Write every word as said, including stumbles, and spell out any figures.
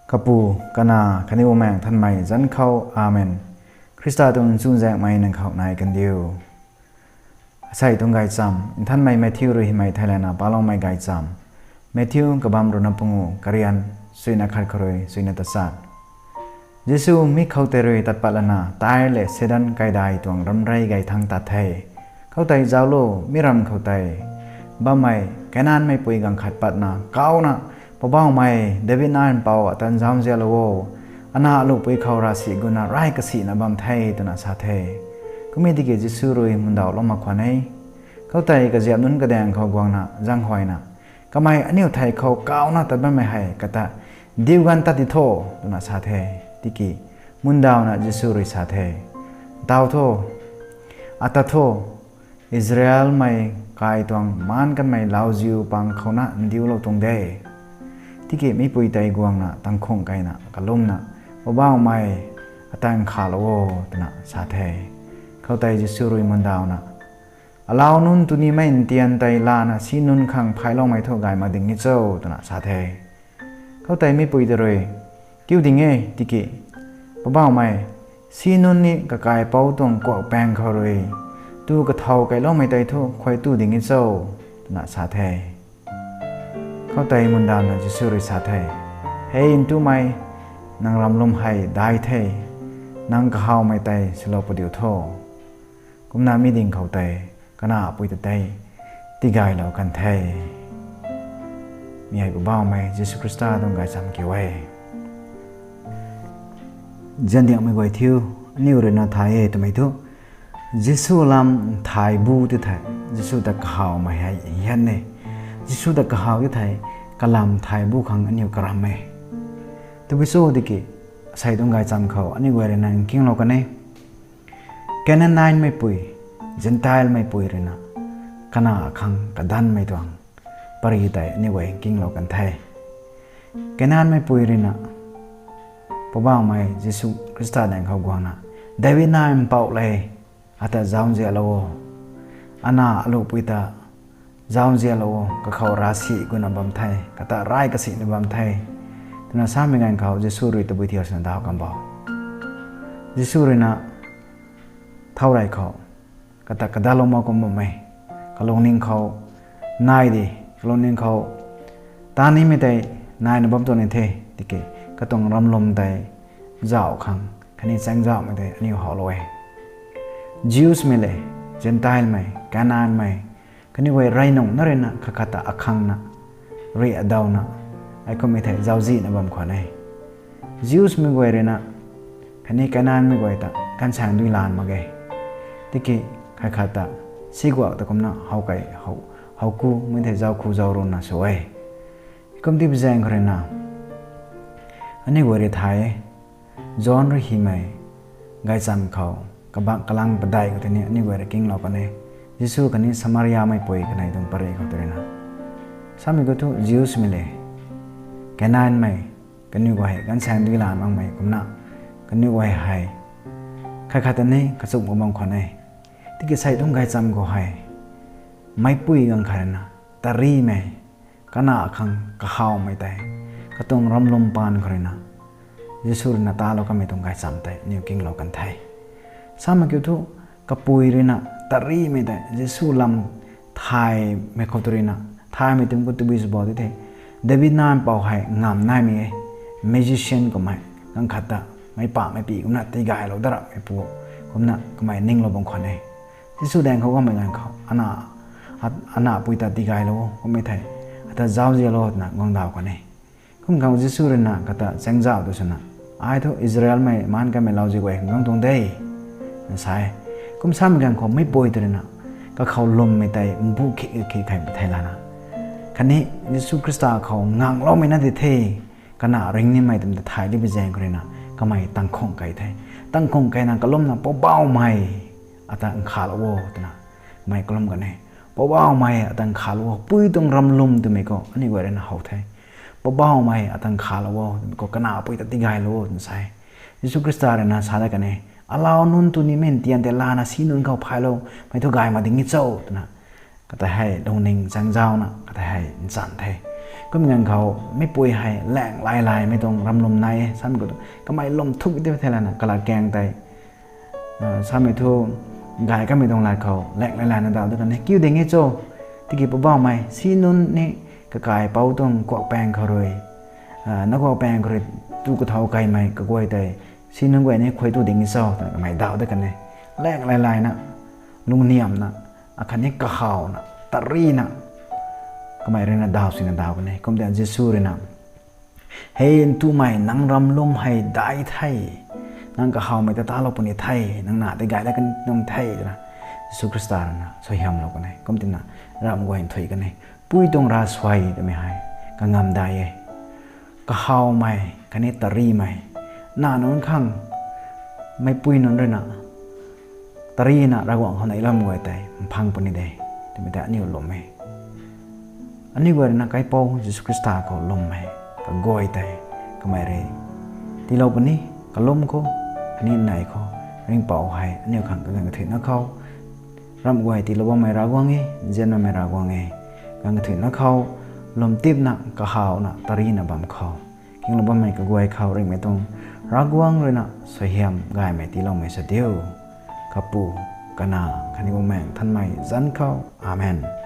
Kapu, Kanac khatni Bumaengh Nthanmei zanc khou, Amen. Khrista tuang chuzaenghmei nang khou nai kandiu. Asei tuang gaychamv Nthanmei Matthew rui hymei theilayna paloumei gaychamv. Matthew kabamv ruhna pangu, karian suina khat khou rui suina tachat. Jisu mi khou tei rui tat pat lana, tai le Seitaan kaidai tuang ramrey gay thangc tat the. Khoutei, Zauclo, mi ram khou tei bammei Kanaanmei pui ganv khat patna kauna, Poubauhmei, David nac mpouh, ata nzauzianlou o. Ana alupui khou ravsic guna ray kasicna bam the, twna sa the. Kummei tiki Jisu rui mundawlou mak khwan e. Khoutei kaziap nunc kadaeng khou guangna zaenghuayna, Kamei aniu thei khou kauna tat bammei hei kata diu ganv tat di tho, twna sa the. Tiki mundawna Jisu rui sa the, Ntaw tho, ata tho, Israelmei kai tuang maan kanmei lauziu pang khouna ndiulou tuang de. Tiki mipui tei guangna tangkhung keyna kalumna, Poubauhmei, ata nkhavlou o, twna sa the. Khoutei Jisu rui mundawna, Alau nunc tunimei ntian tei lana si nunc khang phayloumei thu gay mak ding e cho, twna sa the. Khoutei mipui tei rui, Kiu ding e, tiki, Poubauhmei, si nunc ni kakaipouc tuang kuak paeng khou rui tu kathow keyloumei tei thu khuay tu ding e cho, twna sa the. Khoutei mundawna Jisu rui sa the, Hei ntumei, nang ramlum hei dai the, nang kahawmei tei swlou padiu tho. Kumna mi ding khou tei, Kanac pui ta tei tigaylou kan the. Mi hei Poubauhmei Jisu Khrista tuang gaychamv kiu e. Ziandiangmei guay thiu, aniu ruina thay e twmei thu, Jisu lam thay bu ti thei, Jisu ta kahawmei hei hian e. Jisu ta kahaw ti thei, kalam thay bu khang aniu karam e. Tabui cho tiki, asei tuang gaychamv khou aniu guay ruina nkinglou kan e. Kanaanmei pui, Gentilemei pui ruina, Kanac khang kadanmei tuang pary tei aniu guay nkinglou kan the. Kanaanmei pui ruina, Poubauhmei Jisu Khrista daeng khou guangna, David nac mpouh le, ata zauzianlou o. Ana alupui ta zauzianlou o, kakhou ravsic guna bam the, kata ray kasicna bam the, twna samei ganv khou Jisu rui tabui thiu swna daw kan bo. Jisu ruina thow rey khou, kata kadalou mak kum bammei, kalungning khou nai di, kalungning khou ta nimei tei naina bam tuang ni the, tiki katuang ramlum tei zauh khang khatni chaengzauhmei tei aniu howlou e. Jewsmei le, Gentilemei, Kanaanmei, kaniw guay rey nungc na ruina khat khat ta akhangna, rui adawna, ai kummei thei zauczihna bam khwan e. Jewsmei guay ruina, khatni Kanaanmei guay ta ganvsaeng dui lan mak ge. Tiki khat khat ta, siguak ta kumna how kei, how, how ku, mei thei zauc ku zauc runa sw e. Kum ti bi zaeng khou ruina, aniu guay rui thay e, John rui hymei gaychamv khou, kabang kalang padeih khou tei ni aniu guay rui kinglou kan e. Jisu khatni Samariamei pui kanei tuang pary khou tei ruina, samei khou thu Jewsmei le, Kanaanmei, kaniw guay hei ganvsaeng dui lan makmei kumna, kaniw guay hei khat khat ta ni kachumh khou bam khwan e. Tiki sei tuang gaychamv khou hei, meicpui ganv khat ruina, tarimei, Kanac khang kahawmei tei, katuang ramlum paan khou ruina, Jisu ruina talou kanmei tuang gaychamv tei aniu kinglou kan the. Samei kiu thu, kapui ruina, tarimei tei Jisu lam thaymei khou tei ruina, thaymei tim khou tabui sw bo ti the, David nac mpouh hei ngamv naimei e, magician kummei, ganv khat ta, meic pahmei pi kumna tigaylou darameipu, kumna kamei ninglou bam khwan e. Jisu daeng khou guangmei ganv khou, ana, ana pui ta tigaylou, kummei thei, ata zauczihlo twna guang daw kan e. Kum khou Jisu ruina kata chaengzauh tu swna, ai thu Israelmei maan kanmei lauziu guay khang guang tuang de, na sa e. Kum samei ganv khou meicpui tei ruina, kakhou lwmmei tei mbu khi khi khei thei lana, khatni Jisu Khrista khou ngangloumei na di the, Kanac ring nimei twmei ta thay di bi zaeng khou ruina, kamei tangkhung key the. Tangkhung keyna kalumna, Poubauhmei, ata nkhavlou o, twna kamei kalum kan e. Poubauhmei, ata nkhavlou o, pui tuang ramlum twmei khou aniu guay ruina how the. Poubauhmei, ata nkhavlou o, twmei khou Kanac pui ta tigaylou o, twna sa e. Jisu Khrista ruina sa dat kan e, Alau nunc tunimei ntian tei lana si nunc khou phayloumei thu gay mak ding e cho, twna kata hei lungning chaengzauna, kata hei nchan the. Kum ganv khou meipui hei laeng lailaymei tuang ramlwm nai e, samei khou kamei lwm thuk ti the lana kalat kaeng tei samei thu gay kamei tuang lat khou laeng lailayna daw dat kan e. Kiu ding e cho? Tiki Poubauhmei, si nunc ni kakaipouc tuang kuakpaeng khou rui, nac kuakpaeng khou rui tu kathau kaimei kaguay tei si nunc guay ni khuay tu ding e cho twna kamei daw dat kan e. Laeng lailayna, lungniamna, akhatni kahawna, tarina kamei ruina daw sina daw kan e. Kumtina Jisu ruina, He ntumei, nang ramlwm hei dai the, nang kahawmei ta talou puni the, nang na tei gay dat kan nung the, twna Jisu Khrista ruina suaihiamlou kan e. Kumtina ramh guay nthuih kan e. Pui tuang ravsuai twmei hei kangamdai e. Kahawmei khatni tarimei, nac nunc khang meipui nunc ruina tarina Ravguangc khou neihloumei guay tei mphang puni de twmei tei aniu lwm e. Aniu guay ruina kaipouc Jisu Khrista khou lwmmei kaguay tei kamei rui tiilou puni. Kalum khou, khatni nei khou, ringhpouc hei aniu khang kaganv kathuicna khou, ramh guay tiilou bammei Ravguangc e, nzianmei Ravguangc e, ganv kathuicna khou, lwmtipna kahawna tarina bam khou, kinglou bammei kaguay khou ringhmei tuang Ravguangc ruina suaihiam gaymei tiiloumei sa diu. Kapu, Kanac khatni Bumaengh Nthanmei zanc khou. Amen.